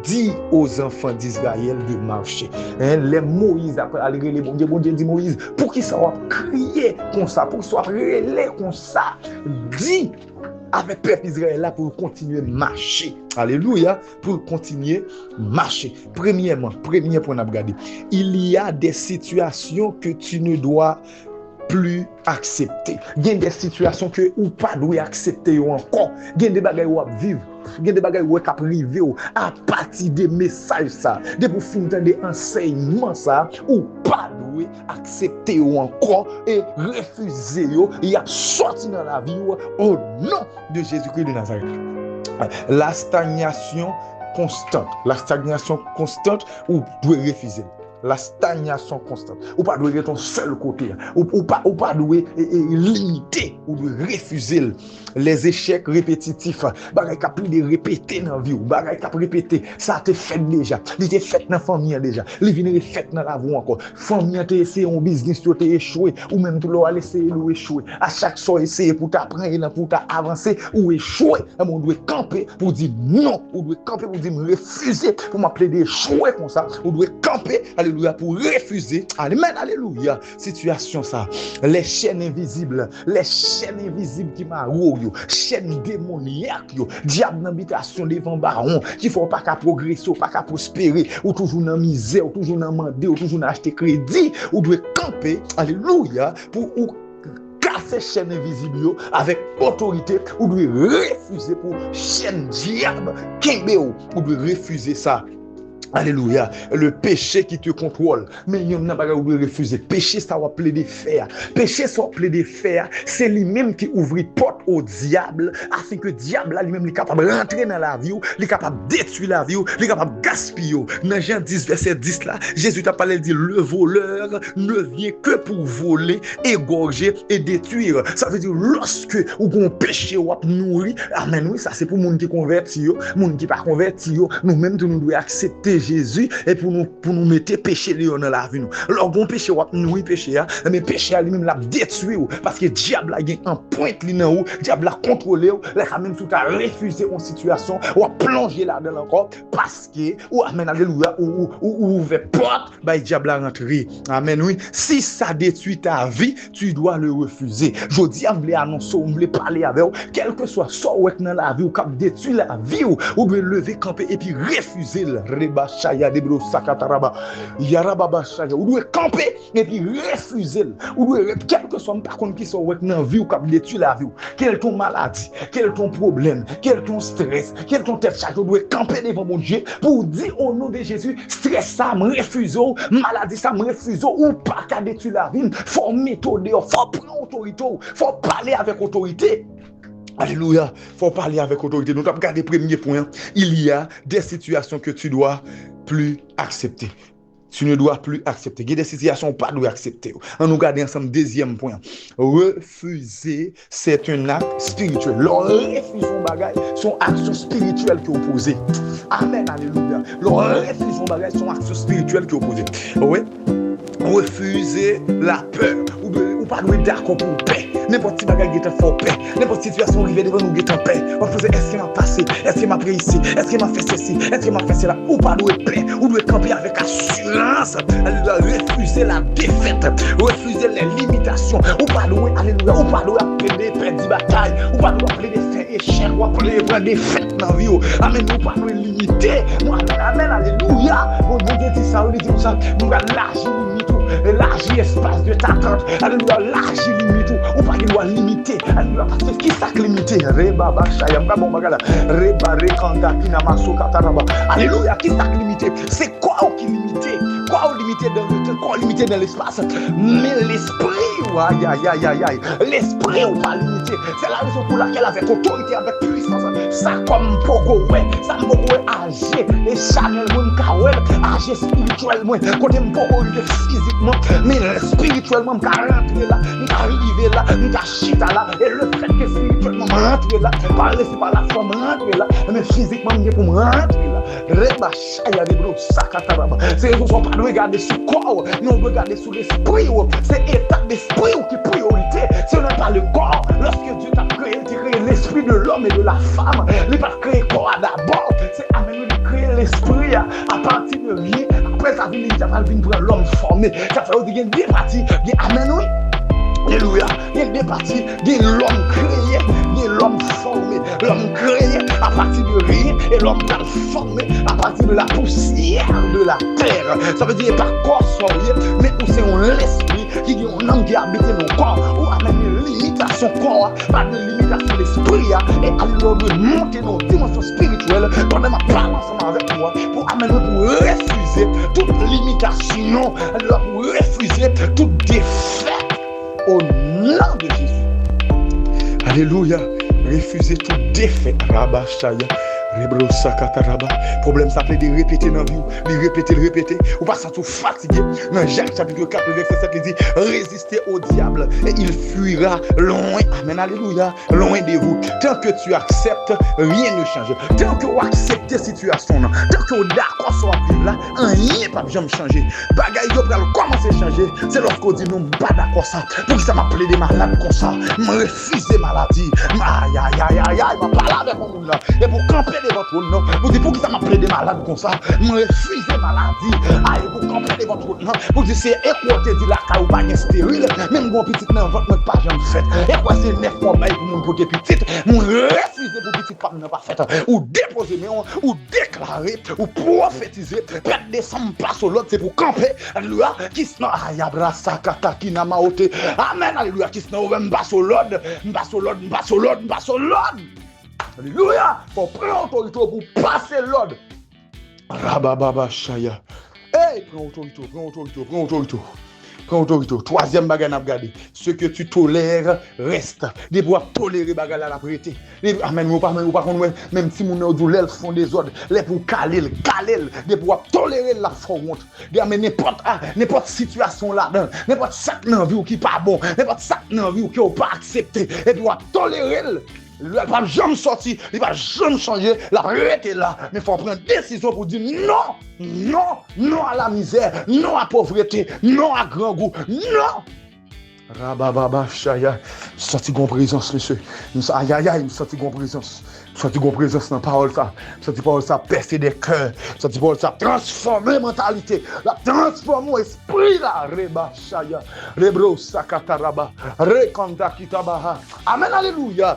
Dis aux enfants d'Israël de marcher. Hein, lè Moyiz ap al rele Bondye, Bondye di Moyiz, poukisa w ap kriye konsa? Poukisa w ap rele konsa? Di avèk pèp Izrayèl la pou yo kontinye mache. Alelouya, pou yo kontinye mache. Premyèman, premye pwen n ap gade. Il y a des situations que tu ne dois plus accepter. Gen de sitiyasyon ke ou pa dwe aksepte yo ankò. Gen de bagay w ap viv, gen de bagay w wè k ap rive w apati de mesaj sa. Depi w fin tande ansèyman sa, ou pa dwe aksepte yo ankò e refize yo. Y ap sòti nan lavi w, o non de Jezikri de Nazarèt. La stagnation constante. La stagnation constante, ou dwe refize l. La stagnation constante. Ou pa dwe ret yon sèl kote. Ou, ou pa, ou pa dwe e, e, limite. Ou dwe refize l. Les échecs répétitifs. Bagay k ap plede repete nan vi w. Bagay k ap repete. Sa te fèt deja. Li te fèt nan fanmi an deja. Li vin refèt nan lavi w ankò. Fanmi an te eseye yon biznis, yo te echwe. Ou menm tou lè w al eseye l, ou echwe. A chak sa w eseye pou w ta pran elan, pou w ta avanse, ou echwe. Enben, ou dwe kanpe pou w di non. Ou dwe kanpe pou w di, "M refize pou m ap plede echwe konsa." Ou dwe kanpe, alelouya, pou w refize. Amèn, alelouya. Sitiyasyon sa. Les chaînes invisibles, les chaînes invisibles ki mare w yo, chèn demonyak yo, dyab nan bitasyon devan bawon, ki fè w pa ka pwogrese, w pa ka pwospere, ou toujou nan mizè, ou toujou nan mande, ou toujou nan achte kredi, ou dwe kanpe, alelouya, pou ou kase chèn envizib yo avèk otorite, ou dwe refize pou chèn dyab kenbe w, ou dwe refize sa. Alelouya. Le péché qui te contrôle. Men youn nan bagay ou dwe refize. Peche sa w ap plede fè a. Peche sa w ap plede fè a, se li menm ki ouvri pòt o dyab, afin ke dyab la li menm li kapab rantre nan lavi w, li kapab detwi lavi w, li kapab gaspiye w. Nan Jan dis vèsè dis la, Jezi t ap pale, l di, le voleur ne vient que pour voler, égorger et détruire. Sa vle di, lòske ou gon peche w ap nouri, amèn, wi, sa se pou moun ki konvèti yo, moun ki pa konvèti yo, nou menm tou nou dwe aksepte Jezi, e pou nou, pou nou mete peche deyò nan lavi nou. Lè w gon peche w ap nouri peche a, men peche a li menm l ap detwi w, paske dyab la gen anprent li nan ou, dyab la kontwole w, lè sa menm si w ta refize yon sitiyasyon, w ap plonje ladan l ankò, paske ou, amèn, alelouya, ou, ou, ou, ou ouvè pòt bay dyab la rantre. Amèn, wi. Si ça détruit ta vie, tu dois le refuser. Jodi a, m vle anonse w, m vle pale avè w, kèlkeswa sa w wè k nan lavi w k ap detwi lavi w, ou dwe leve kanpe epi refize l. Reba chaya debro sakataraba. Yarababa chaya. Ou dwe kanpe epi refize l. Ou dwe re-, kèlkeswa, m pa konn kisa w wè k nan vi w k ap detwi lavi w. Ke l t yon maladi, ke l t yon pwoblèm, ke l t yon strès, ke l t yon tèt chaje, ou dwe kanpe devan Bondye pou w di, o non de Jezi, strès sa, m refize w, maladi sa, m refize w, ou pa ka detwi lavi m, fò w mete w deyò, fò w pran otorite w, fò w pale avèk otorite. Alelouya, fò w pale avèk otorite. Nou t ap gade premye pwen an, il y a des situations que tu dois plus accepter. Tu ne dois plus accepter. Gen de sitiyasyon ou pa dwe aksepte yo. Ann nou gade ansanm dezyèm pwen. Refuser, c'est un acte spirituel. Lè w refize yon bagay, se yon aksyon espirityèl ke w poze. Amèn, alelouya. Lè w refize yon bagay, se yon aksyon espirityèl ke w poze. Wi. Refize lapè. Ou, dwe, ou pa dwe dakò pou w pè. Nenpòt ti bagay gentan fè w pè. Nenpòt sitiyasyon rive devan nou gentan pè. W ap poze, èske m ap pase? Èske m ap reyisi? Èske m ap fè sesi? Èske m ap fè sela? Ou pa dwe pè. Ou dwe kanpe avèk asirans. Alelouya. Refize la défaite. Refize les limitations. Ou pa dwe, alelouya, ou pa dwe ap plede pèdi batay. Ou pa dwe ap plede fè echèk. Ou ap plede pran defèt nan vi w. Amèn. Ou pa dwe limite. Amèn, alelouya. Bon, Bondye di sa, li di konsa, m pral laji limit ou. Elaji espas de ta tant. Alelouya, laji limit ou. Ou pa gen dwa limite. Alelouya, paske ki sa k limite? Reba ba chaya, m ka bon bagay la. Reba rekanda kina maso kataraba. Alelouya, ki sa k limite? Se kò w ki limite. Kò w limite dan letan, kò w limite dan lespas. Men lespri w, ayayayayay. Lespri w pa limite. Se la rezon pou lakèl avèk otorite, avèk pwisans, sa kò m poko wè, sa m poko wè aje, e chanèl mwen m ka wè l, aje espirityèl mwen, kote m poko rive fizikman, men espirityèlman m ka rantre la, m ka rive la, m ka chita la, e lefètke espirityèlman m rantre la, pa lese pa lafwa m rantre la, men fizikman m gen pou m rantre la. Reba chaya de bro sakataraba. Se rezon sa w pa dwe gade sou kò w, men w dwe gade sou lespri w. Se eta lespri w ki priyorite. Ce n'est pas le corps. Lorsque Dieu t'a créé, il t'a créé l'esprit de l'homme et de la femme. Li pa t kreye kò a dabò. Se amèn, wi, li kreye lespri a apati de ryen. Apre sa, vin, li ta pral vin pran lòm fòme. Sa fè yo di gen de pati. Gen amèn, wi. Alelouya. Gen de pati. Gen lòm kreye. Gen lòm fòme. Lòm kreye apati de ryen. E lòm pral fòme apati de la poussière de la terre. Sa vle di, e pa kò sa w ye, men ou se yon lespri ki gen yon nanm ki abite nan kò. Ou amèn limitasyon kò a, pa de limitasyon lespri a. E alelouya, ou dwe monte nan yon dimansyon espirityèl pandan m ap pale ansanm avèk ou a, pou amèn ou pou refize tout limitasyon, alelouya, pou refize tout defèt. O non de Jezi. Alelouya. Refize tout defèt. Rabachaya. Rebro sakata raba. Pwoblèm sa plede repete nan vi w. Li repete, li repete. Ou pa santi w fatige. Nan Jak chapit kat vèsè sèt, li di, résistez au diable et il fuira loin. Amèn. Alelouya. Loin de vous. Tant que tu acceptes, rien ne change. Tan ke w aksepte sitiyasyon w nan, tan ke w dakò sa w ap viv la, anyen p ap janm chanje. Bagay yo pral kòmanse chanje. Se lòske w di, non, m pa dakò sa. Poukisa m ap plede malad konsa? M refize maladi. M, ayayayayay, m ap pale avèk yon moun la. Epi w kanpe devan twòn nan. Ou di, poukisa m ap plede malad konsa? M refize maladi. Ay, epi w kanpe devan twòn nan. Ou di, se ekwè w te di lakay ou pa gen esteril. Men m gen yon pitit nan vant mwen k pa janm fèt. Ekwè se nèf mwa w bay pou moun pote pitit. M refize pou pitit pa m nan pa fèt. Ou depoze men w, ou deklare, ou pwofetize, pèt de san m pase w lòd, se pou kanpe. Alelouya. Kisnan, ayabra sakata kinama ote. Amèn, alelouya. Kisnan, ou wè m pase w lòd, m pase w lòd, m pase w lòd, m pase w lòd. Alelouya. Fò w pran otorite w pou w pase lòd. Rabababa chaya. Ey, pran otorite w, pran otorite w, pran otorite w. Pran otorite w. Twazyèm bagay n ap gade. Ce que tu tolères reste. Depi w ap tolere bagay la, l ap rete. Depi, amèn, ou pa, ou pa konn wè, menm timoun nan, yo di w lè l fè yon dezòd, lè pou w kale l, kale l. Depi w ap tolere l, l ap fè w wont. De, amèn, nenpòt, a, nenpòt sitiyasyon w ladan, nenpòt sa k nan vi w ki pa bon, nenpòt sa k nan vi w ke w pa aksepte, epi w ap tolere l. Li p ap janm sòti, li p ap janm chanje, l ap rete la. Men fò w pran desizyon pou w di non, non, non à la misère, non à pauvreté, non à grangou, non. Rabababa chaya. M santi gon prezans, mesye. M sa-, ayayay, m santi gon prezans. M santi gon prezans nan pawòl sa. M santi pawòl sa pèse de kè. M santi pawòl sa transfòme mantalite. L ap transfòme espri la. Reba chaya. Rebro sakataraba. Rekanda kitabaha. Amèn, alelouya.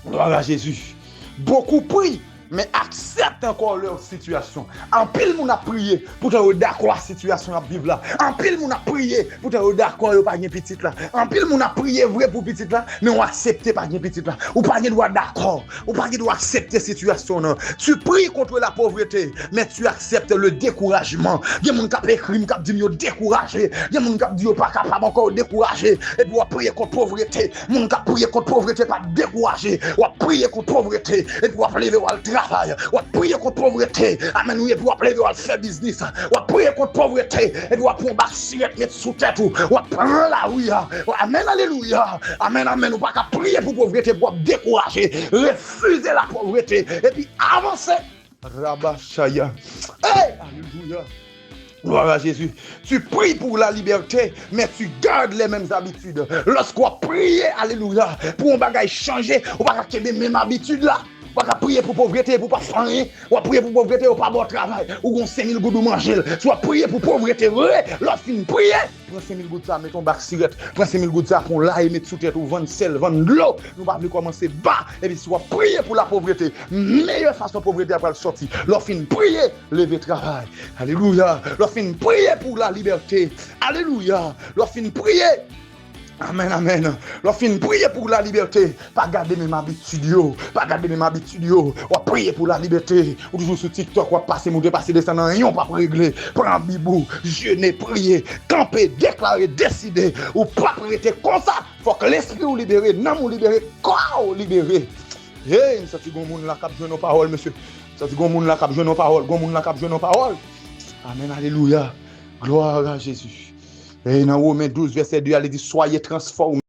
Glwa a Jezi. Beaucoup prient, men aksepte ankò lè sitiyasyon. Anpil moun ap priye, poutan yo dakò a sitiyasyon y ap viv la. Anpil moun ap priye, poutan yo dakò yo pa gen pitit la. Anpil moun ap priye vre pou pitit la, men w aksepte pa gen pitit la. Ou pa gen dwa dakò, ou pa gen dwa aksepte sitiyasyon nan. Tu pries contre la pauvreté, mais tu acceptes le découragement. Gen moun k ap ekri m, k ap di m yo dekouraje. Gen moun k ap di yo pa kapab ankò, yo dekouraje. Epi w ap priye kont povrete. Moun k ap priye kont povrete pa dekouraje. W ap priye kont povrete. Epi w ap leve, w al travay. W ap priye kont povrete. Amèn, wi, epi w ap leve, w al fè biznis. W ap priye kont povrete, epi w ap pran yon bak sirèt met sou tèt ou. W ap pran lari a. Amèn, alelouya. Amèn, amèn. Ou pa ka priye pou povrete, epi w ap dekouraje. Refize la povrete, epi avanse. Rabashaya. Hey, alelouya. Gloire à Jésus. Tu pries pour la liberté, mais tu gardes les mêmes habitudes. Lòske w ap priye, alelouya, pou yon bagay chanje, ou pa ka kenbe menm abitid la. Ou pa ka priye pou povrete, pou pa fè anyen. W ap priye pou povrete, yo pa ba w travay. Ou gon senk mil goud ou manje l. Si w ap priye pou povrete vre, lè w fin priye, pran senk mil goud sa, met yon bak sirèt. Pran senk mil goud sa, pran lari met sou tèt ou, vann sèl, vann dlo. Nou pa vle kòmanse ba. Epi si w ap priye pou la povrete, meyè fason povrete a pral sòti. Lè w fin priye, leve travay. Alelouya. Lè w fin priye pou la libète. Alelouya. Lè w fin priye. Amèn, amèn. Lè w fin priye pou la libète, pa gade menm abitid yo. Pa gade menm abitid yo. W ap priye pou la libète. Ou toujou sou TikTok, w ap pase moute, pase desann, anyen w p ap regle. Pran Bib ou, jene, priye, kanpe, deklare, deside. Ou p ap rete konsa. Fòk lespri w libere, nanm ou libere, kò w libere. Hey, m santi gon moun la k ap jwenn yon pawòl, mesye. M santi gon moun la k ap jwenn yon pawòl, gon moun la k ap jwenn yon pawòl. Amèn, alelouya. Gloire à Jésus. E nan Women douz, vèsè de a, li di, soyez transformés.